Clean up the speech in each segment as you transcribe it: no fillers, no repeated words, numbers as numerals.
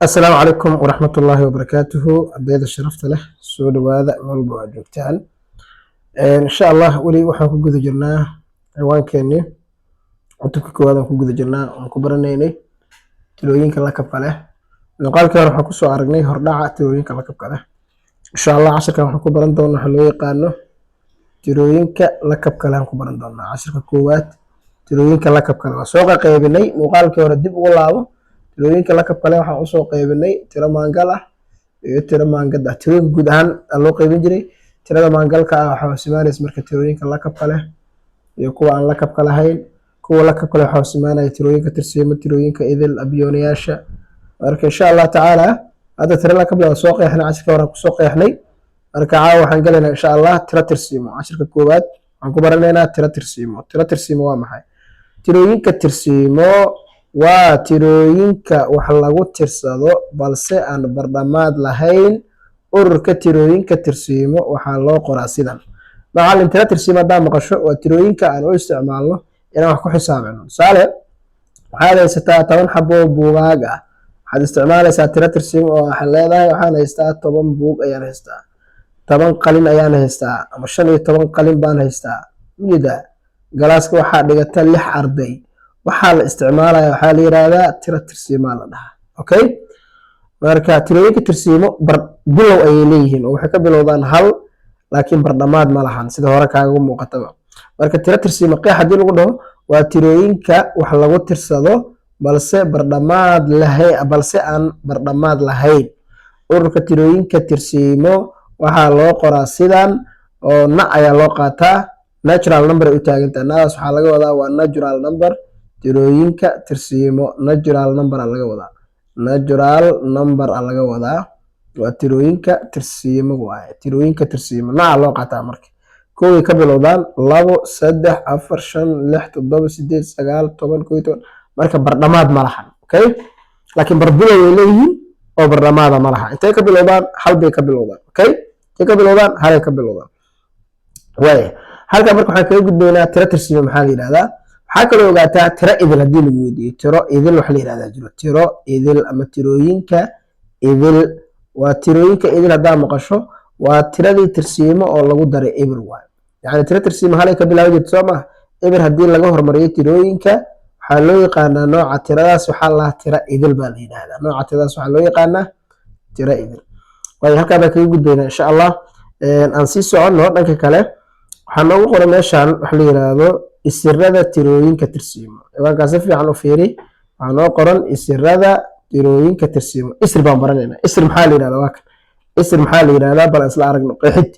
Asalaamu calaykum waraxmatullaahi wabarakaatuhu. Ardayda sharafta leh, soo dhawaada meel walba aad joogtaan. Insha Allah weli waxaan ku guda jirnaa ciwaankeenii cutubka koowaad aan ku guda jirnaa, oon ku baranaynay tirooyinka lakabka leh. Muuqaalkii hore waxaan kusoo aragnay hordhaca tirooyinka lakabka leh. Insha Allah cashirkan waxaan ku baran doonaa waxa loo yaqaano tirooyinka lakabka leh aan ku baran doonaa. Cashirka koowaad, tirooyinka lakabka leh, waa soo qaybinay. Muuqaalkii hore dib ugu laabo. Tirooyinka lakabka leh waxaan usoo qaybinay tiro maangal ah iyo tiro maangad ah. Tirooyinka guud ahaan aa loo qaybin jiray. Tirada maangalka ah waxaa hoos imaanaysa marka tirooyinka lakabka leh iyo kuwa aan lakabka lahayn. Kuwa lakabka leh waxaa hoos imaanaya tirooyinka tirsiimo, tirooyinka idil, abiyoonayaasha. Marka insha Allah tacaala hadda tiro lakab leh waa soo qeexnay, cashirka hore aan kusoo qeexnay. Marka caawa waxaan galaynaa insha Allah tiro tirsiimo. Cashirka koowaad waxaan ku baranaynaa tiro tirsiimo. Tiro tirsiimo waa maxay? Tirooyinka tirsiimo waa tirooyinka wax lagu tirsado balse aan bardhamaad lahayn. Ururka tirooyinka tirsiimo waxaa loo qoraa sidan. Macalin, tiro tirsiimo haddaa maqasho, waa tirooyinka aan u isticmaalno inaan wax ku xisaabino. Tusaale, waxaad haysataa 10 xabo buugaag ah. Waxaad isticmaalaysaa tiro tirsiimo oo waxaad leedahay: waxaan haystaa 10 buug ayaan haystaa, 10 qalin ayaan haystaa, ama 15 qalin baan haystaa. Ujeedaa, galaaska waxaa dhigata lix arday. Waxaa la isticmaalaya waxaa la yiraahdaa tiro tirsiimaa la dhahaa. Okay, marka tirooyinka tirsiimo bar bilow ayay leeyihiin oo waxay ka bilowdaan hal, laakiin bardhamaad ma lahan, sida hore kaaga muuqataba. Marka tiro tirsiimo qeex haddii lagu dhaho, waa tirooyinka wax lagu tirsado balse bardhamaad lahayn, balse aan bardhamaad lahayn. Ururka tirooyinka tirsiimo waxaa loo qoraa sidan oo na ayaa loo qaataa, natural number ay u taagantahay. Nadaas waxaa laga wadaa waa natural number. Tirooyinka tirsiimo natural number a laga wadaa, natural number a laga wadaa, waa tirooyinka tirsiimo waaye. Tirooyinka tirsiimo nooca loo qaataa marka koway ka bilowdaan: labo, saddex, afar, shan, lix, toddoba, sideed, sagaal, 10, 11. Marka bardhamaad ma lahan, okay, laakiin barbilow way leeyihiin oo bardhamaada ma laha. Intay ka bilowdaan? Hal bay ka bilowdaan. Okay, intay ka bilowdaan? Halay ka bilowdaan. Waaya, halkan marka waxaan kaga gudbaynaa tiro tirsiimo maxaa la yidhahdaa. Waxaa kaloo ogaataa tiro idil haddii lagu weydiiyo, tiro idil wax la yidhahdaa jiro. Tiro idil ama tirooyinka idil, waa tirooyinka idil haddaa maqasho, waa tiradii tirsiimo oo lagu daray eber waayo. Yacni tiro tirsiimo halay ka bilaabi jirto, soo maha? Eber haddii laga hormariyo tirooyinka, waxaa loo yaqaanaa nooca tiradaas, waxaa lahaa tiro idil baa la yidhahdaa. Nooca tiradaas waxaa loo yaqaanaa tiro idil. Waayo, halkaa baan kaga gudbaynaa insha Allah. Aan sii soconno. Dhanka kale waxaa noogu qoran meeshan waxa la yidhaahdo isirada tirooyinka tirsiimo. Ciwaankaas si fiican u fiiri. Waxaa noo qoran isirada tirooyinka tirsiimo. Isir baan baranaynaa. Isir maxaa la yidhahdaa? Waa kan. Isir maxaa la yidhahdaa? Bal isla aragno qeexid.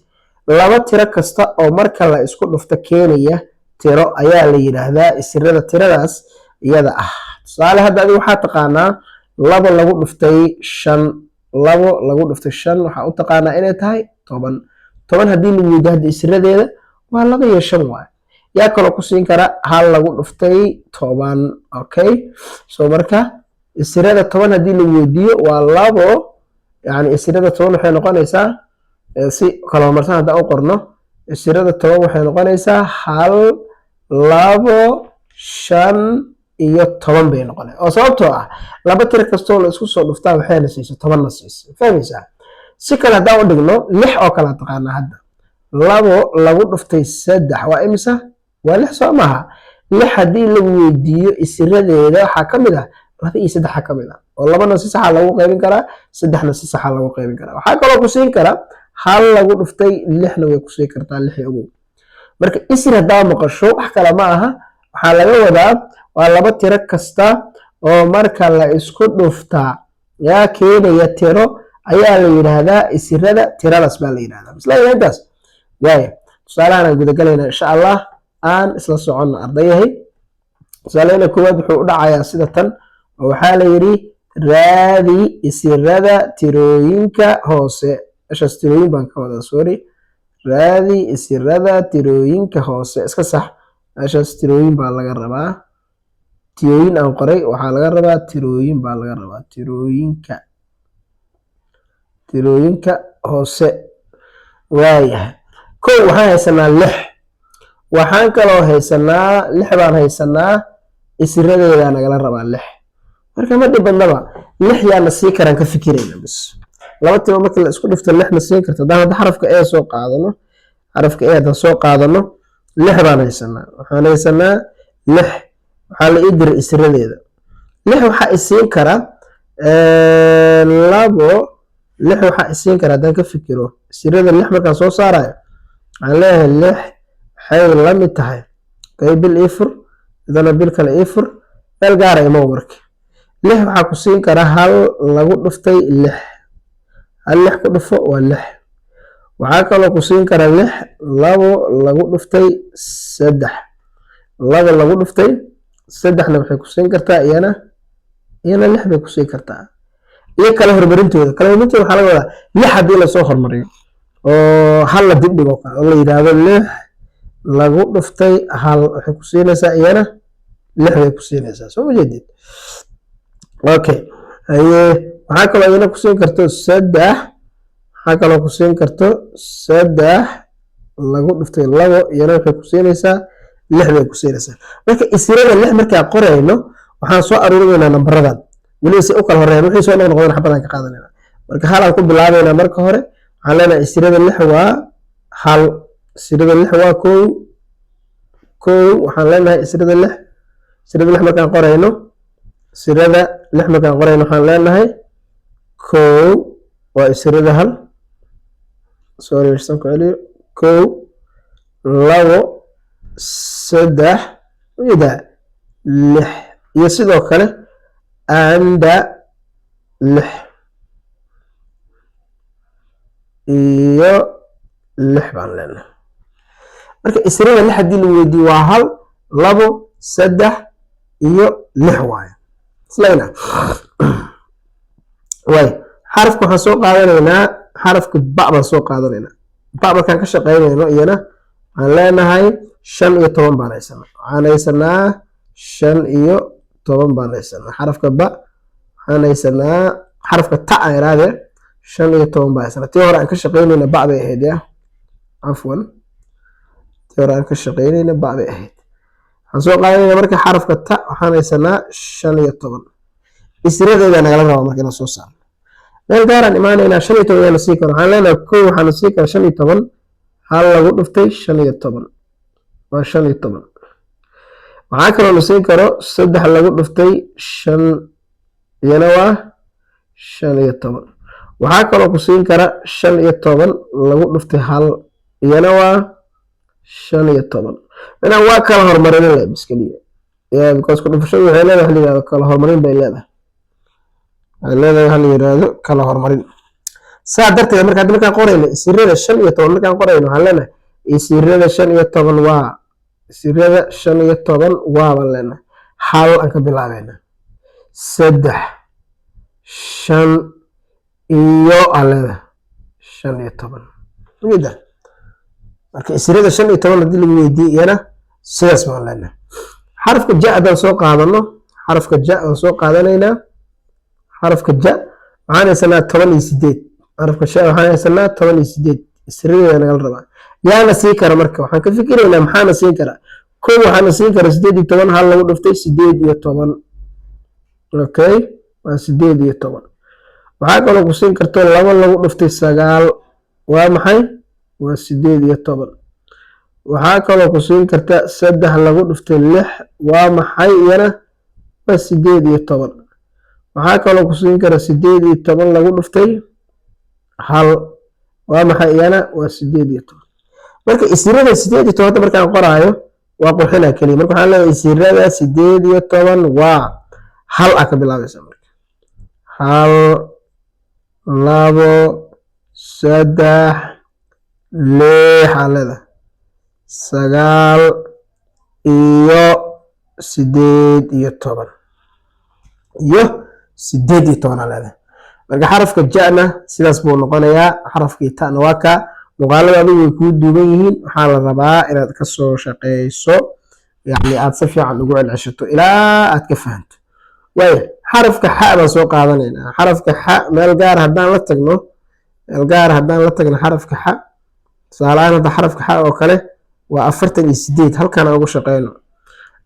Laba tiro kasta oo marka la isku dhufto keenaya tiro ayaa la yidhaahdaa isirada tiradaas iyada ah. Tusaale, hadda adiga waxaa taqaanaa labo lagu dhuftay shan. Labo lagu dhuftay shan waxaa u taqaanaa inay tahay 10. 10 haddii lagu weydiyo hadda isiradeeda, waa laba iyo shan waay. Yaa kaloo ku siin kara? Hal lagu dhuftay 10. Okay, so marka isirada 10 haddii lagu weydiiyo waa labo. Yani isirada 10 waxay noqonaysaa, si kala homarsan haddaan u qorno, isirada 10 waxay noqonaysaa hal, labo, shan iyo 10 bay noqonay, oo sababtoo ah laba tiro kastoo la isku soo dhuftaa waxayna siisa 10-na siisa. Fahmaysaa? Si kale haddaan u dhigno, lix oo kale taqaanaa hadda. Labo lagu dhuftay saddex waa imisa? Waa lix, soo maaha? Lix haddii lagu weydiiyo isiradeeda, waxaa ka mid ah laba iyo saddexa ka mid ah, oo labana si saxa lagu qaybin karaa, saddexna si saxa lagu qaybin karaa. Waxaa kaloo ku siin kara hal lagu dhuftay lixna way ku siin kartaa lix. Ogow marka, isir haddaa maqasho wax kale ma aha, waxaa laga wadaa waa laba tiro kasta oo marka la isku dhuftaa yaa keenaya tiro ayaa la yidhaahdaa isirada tiradaas baa la yidhahdaa. Masla intaas waaya. Tusaalahan aan gudagalaynaa insha Allah, aan isla soconno ardayahay. Tusaalehena koowaad wuxuu u dhacayaa sida tan, oo waxaa la yidhi: raadi isirada tirooyinka hoose. Meeshaas tirooyin baan ka wadaa, sorry. Raadi isirada tirooyinka hoose. Iska sax meeshaas, tirooyin baa laga rabaa. Tirooyin aan qoray, waxaa laga rabaa tirooyin baa laga rabaa. Tirooyinka hoose. Waayahay, kow, waxaan haysanaa lix. Waxaan kaloo haysanaa lix baan haysanaa. Isiradeedaa nagala rabaa lix. Marka ma dhib badnaba, 6 yaa na sii karaan ka fikirayna bas. Laba tiro marka la isku dhufto 6 na siin karto. Haddaan hadda xarafka e soo qaadano, xarafka e haddaan soo qaadano, 6 baan haysanaa. Waxaan haysanaa 6. Waxaa la ii diray isiradeeda. 6 waxaa isiin kara labo. 6 waxaa isiin kara, haddaan ka fikiro isirada 6 markaan soo saarayo, waxaan leeyahay 6 waxay la mid tahay kay bil ii fur, idana bil kale ii fur, meel gaara imow. Marka 6 waxaa ku siin kara 1 lagu dhuftay 6. 1 6 ku dhufo waa 6. Waxaa kaloo ku siin kara 6 2 lagu dhuftay 3. 2 lagu dhuftay 3-na waxay ku siin kartaa iyana 6 bay ku siin kartaa. Iyo kala hormarintooda. Kala hormarintooda waxaa laga wadaa 6 haddii lasoo hormariyo oo 1 la dib dhigo oo la yidhaahdo 6 lagu dhuftay 1, waxay ku siinaysaa iyana 6 bay ku siinaysaa. Soo ma jeedid? Okay, haye, waxaa kaloo iyana ku siin karto 3. Waxaa kaloo ku siin karto 3 lagu dhuftay 2, iyana waxay ku siinaysaa 6 bay ku siinaysaa. Marka isirada 6 markaa qorayno, waxaan soo aruurinaynaa nambaradan weliba si u kala horeeyaan. Wixii soo noqnoqdeen xabadaan ka qaadanayna. Marka 1 aan ku bilaabaynaa. Marka hore waxaan leenahay isirada 6 waa 1, isirada 6 waa 1, 1. Waxaan leenahay isirada 6, isirada 6 markaan qorayno, isirada 6 markaan qorayno, waxaan leenahay 1 waa isirada 1. Sorry, san ku celiyo. 1, 2, 3, ujeedaa, 6 iyo sidoo kale anda 6 iyo 6 baan leenahay. Marka isirada 6 haddii lagu weydiiyo waa 1, 2, 3 iyo 6 waaye. Islayna waay. Xarafka waxaan soo qaadanaynaa, xarafka ba baan soo qaadanaynaa. Ba markaan ka shaqaynayno, iyana waxaan leenahay 15 baan haysanaa. Waxaan haysanaa 15 baan haysanaa. Xarafka ba waxaan haysanaa, xarafka ta aan iraade, 15 baan haysanaa. Tii hore aan ka shaqaynayna ba bay ahayd ya, cafwan, tii hore aan ka shaqaynayna ba bay ahayd. Waxaan soo qaadanayna marka xarafka ta, waxaan haysanaa 15. Isiradeeda nagala rabaa marka inaan soo saarno. Meel gaaraan imaanaynaa. 15 yaa la sii karo? Waxaan leenahay 1 waxaa la sii kara 15. 1 lagu dhuftay 15 waa 15. Waxaa kaloo la siin karo 3 lagu dhuftay 5, iyana waa 15. Waxaa kaloo ku siin kara 15 lagu dhuftay 1, iyana waa 15. Macnaha waa kala horumarin le bis keliya, because ku dhufashadu waxay leedahay wax la yihahdo kala horumarin bay leedahay. Waxay leedahay waxa la yihahdo kala horumarin. Saa darteed marka hadda markaan qorayno isirada 15, markaan qorayno, waxaan leenahay isirada 15 waa, isirada 15 waa baan leenahay 1 aan ka bilaabayna, 3, 5 iyo aan leedahay 15. Ujeeda? Marka isirada 15 haddii lagu weydiiyo, iyana sidaas baan leenahay. Xarafka ja haddaan soo qaadano, xarafka ja aan soo qaadanaynaa. Xarafka ja waxaan haysanaa 18. Xarafka ja waxaan haysanaa 18. Isiradeeda nagala rabaa. Yaana sii kara? Marka waxaan ka fikiraynaa maxaana siin karaa. 1 waxaana siin kara 18. 1 lagu dhuftay 18, okay, waa 18. Waxaa kaloo ku siin karto 2 lagu dhuftay 9, waa maxay? Waa 18. Waxaa kaloo ku siin karta 3 lagu dhuftay 6, waa maxay iyana? Waa 18. Waxaa kaloo ku siin kara 18 lagu dhuftay 1, waa maxay iyana? Waa 18. Marka isirada 18 hadda markaan qoraayo waa qurxinaa keliya. Marka waxaan leeyahay isirada 18 waa 1 a ka bilaabaysa. Marka 1, 2, 3, 6 aa leedahay, 9 iyo 18, iyo 18 aa leedahay. Marka xarafka ja'na sidaas buu noqonayaa. Xarafkii ta'na waa kaa. Muuqaalada adigu way kuu duuban yihiin. Waxaa la rabaa inaad kasoo shaqeyso, yacni aad si fiican ugu celceshato ilaa aad ka fahanto. Waaya, xarafka xa baan soo qaadanaynaa. Xarafka xa meel gaar haddaan la tagno, meel gaar haddaan la tagno xarafka xa, tusaale ahaan hadda xarafka xa oo kale waa 48. Halkaan aan ugu shaqeyno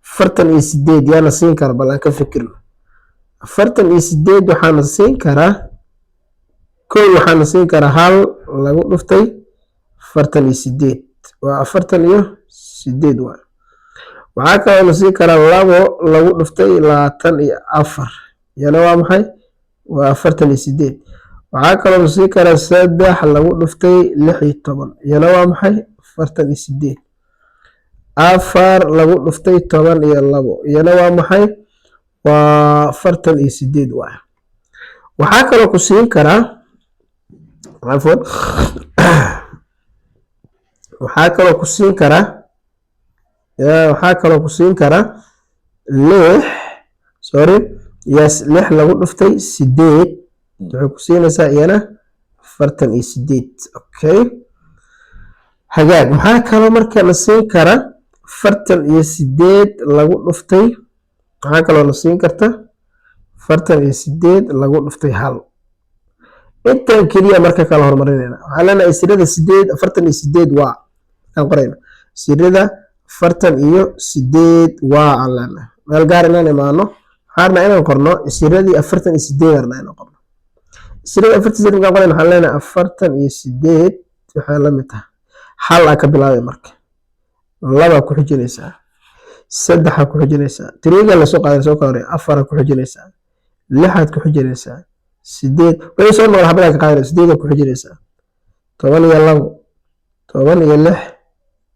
48. Yaana siin kara? Bal aan ka fikirno. 48 waxaana siin karaa kow, waxaana siin karaa hal lagu dhuftay 48, waa 48 waa. Waxaa kaloo na siin karaa labo lagu dhuftay 24, iyana waa maxay? Waa 48. Waxaa kaloo na siin karaa saddex lagu dhuftay 16, iyana waa maxay? 48. Afar lagu dhuftay 12, iyana waa maxay? Waa 48 waay. Waxaa kaloo ku siin karaa, cafwan, waxaa kaloo ku siin karaa lix, sorry, yes, lix lagu dhuftay sideed, waxay ku siinaysaa iyana 48. Okay, hagaag. Maxaa kaloo marka la siin karaa? 48 lagu dhuftay, maxaa kaloo la siin karta? 48 lagu dhuftay hal. Intan keliya marka kala horumarinayna, waxaan leenahay isirada sideed, 48 waa markaan qorayna isirada 48 waa aan leenahay. Meel gaar inaan imaano, waxaan rabnaa inaan qorno isiradii 48, rabnaa inaan qorno isirada 48. Markaan qorayna, waxaan leenahay 48 waxay la mid tahay hal aa ka bilaabay, marka laba ku xijinaysaa, saddexa ku xijinaysaa, tiriga lasoo qaaday soo kala horey, afara ku xijinaysaa, lixaad ku xijinaysaa, sideed wixii soo noqda xabadaa ka qaadanaysa, sideedaa ku xijinaysaa, 12, 16,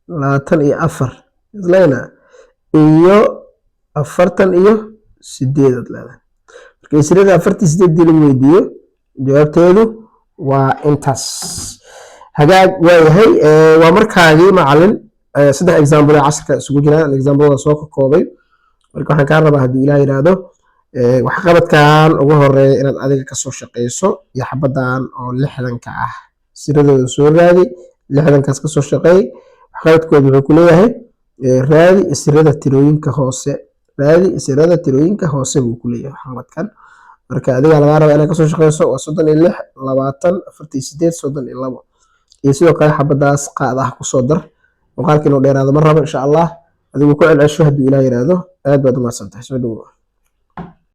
24 isleyna iyo 48aad leedahay. Marka isirada 48-dii lagu weydiiyo, jawaabteedu waa intaas. Hagaag, waayahay. Waa markaagii macalin. Saddex example ee casharka isugu jiraan, examplada soo koobay. Marka waxaan kaa rabaa, hadduu Ilaah yidhaahdo, waxqabadkan ugu horeeya inaad adiga kasoo shaqeyso iyo xabadan oo 60-ka ah siradooda soo raadi. 60-kaas kasoo shaqeey. Waxqabadkooda wuxuu ku leeyahay raadi isirada tirooyinka hoose, raadi isirada tirooyinka hoose buu ku leeyahay waxqabadkan. Marka adiga lagaa rabaa inaad kasoo shaqeyso. Waa 36, 20, 48, 32 iyo sidoo kale xabadaas qaad ah kusoo dar. Muuqaalka inuu dheeraado ma rabo. Insha Allah adigu ku celcesho hadduu Ilaah yiraahdo. Aad baad u mahadsantahay, soo dhawow.